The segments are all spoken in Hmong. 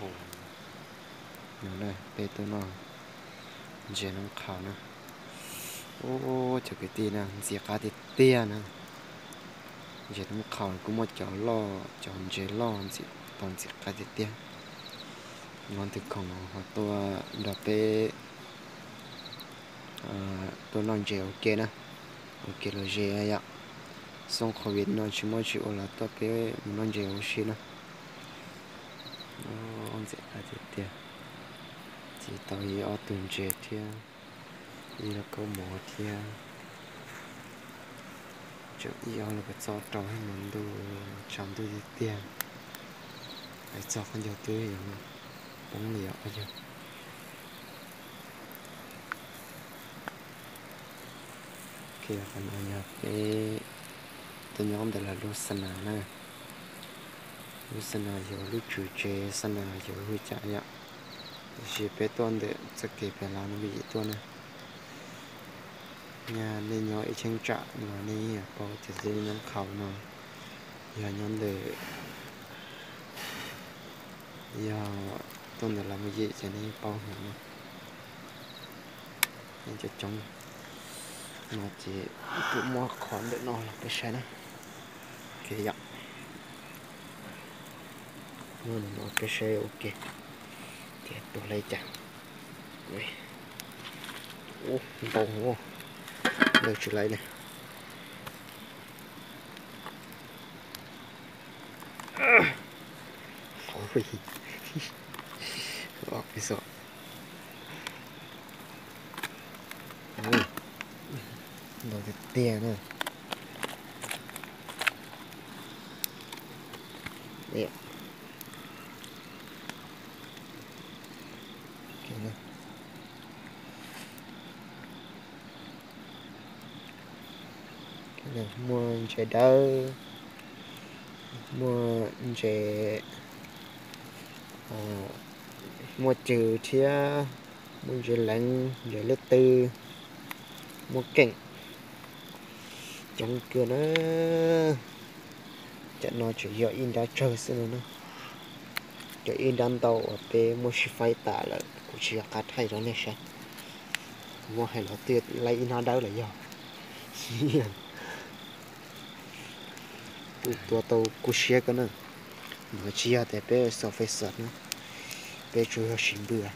Hu, no peb tuaj noj ntses noob qhaus na. Ub, cov kwv tij na, ntxim qab tiag tiag na. Ntses noob qhaus kuj muaj cov loj, cov ntses loj ntxim, tau ntxim qab tiag tiag. Nov tus khoom ho tuaj nrog peb tuaj noj ntses ua ke na, ua ke los ze yom. Xyoo covid no tsis muaj tsis ua los tuaj peb mus noj ntses ua si na. Ntxim qab tiag tiag. Txiv tau ib ob tug ntses thiab, ib lauj kaub mov thiab. Tseem ib ob los puas txob rau hauv mas ntuj, tshav ntuj tiag tiag. Hais txog qhov ncauj twb yuav poob li os yog. Qhov no yog peb tuaj nyob ntawm lawv lub xa nas na. Lub xa nas yog lub tswv tsev, xa nas yog hwj cham yom. Tiam sis peb tuaj ntawm txoj kev pem lawv no peb yim tuaj na. Nyaj nej nyob ib cheeb tsam los nej yeej yuav paub tias xws li noob qhaus no yog nyob ntawm, yog tuaj ntawm lawv mus yim ces nej yeej paub heev na. Coob coob no ces kuj muaj qhov ntawm no los peb saib na. Ok yom. Muaj no peb saib ua ke tias tua li cas. Ub, ntau, ntau tsis laib li. Ntau tiag tiag na. Muaj ntses dawb, muaj ntses, muaj cw thiab, muaj ntses leev, ntses lub tw, muaj keem, coob kawg na. Cov no tseem yog ib nrab tsawg xwb no na. Cov ib nrab ntau uas peb muab sib faib tas lawm kuv tsis yog qab thaij rau nej saib. Muab hais los twb laib ib hnab dawb lawm yog. Kuj tua tau kuj siab kawg na. No tsis yog tias peb xav fais xav na, peb tsuas yog siv npws,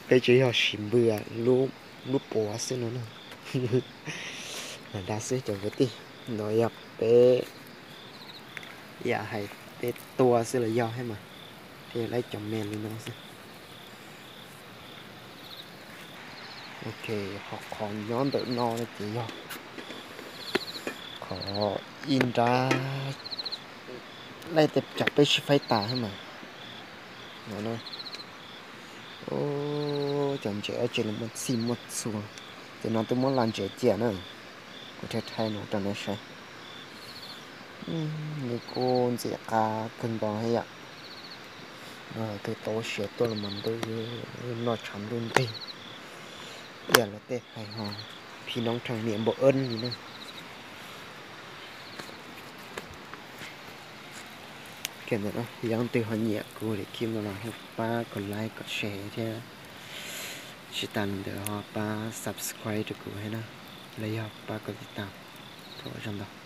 peb tsuas yog siv npws lub puav xwb no na. Lam dag xwb cov kwv tij, no yog peb yam hais peb tua xwb los yog thiab mas, peb laib cov me li no xwb. Ok, qhov nyob ntawm no ces yog qhov ib nrab, laij tej cov peb sib faib tas thiab mas. No na, cov ntses dab tsi los muaj txij muaj txhua, ces no twb muab la ntses cia na. Kuv rhais rhais no rau nej saib. Nws kuj ntxim qab kawg nkaus thiab yom. Twb tau siav tuaj los mas ntuj, noj tshav ntuj nrig, tias luag tej hais ho phim noob rhees niam npau ab li na. Yog leej twg ho nyiam kuv li clip no los pab kom like kom share thiab, tsis tas li ntawd ho pab subscribe rau kuv thiab na, los yog pab kom tiv tas. Thov ua tsaug ntau.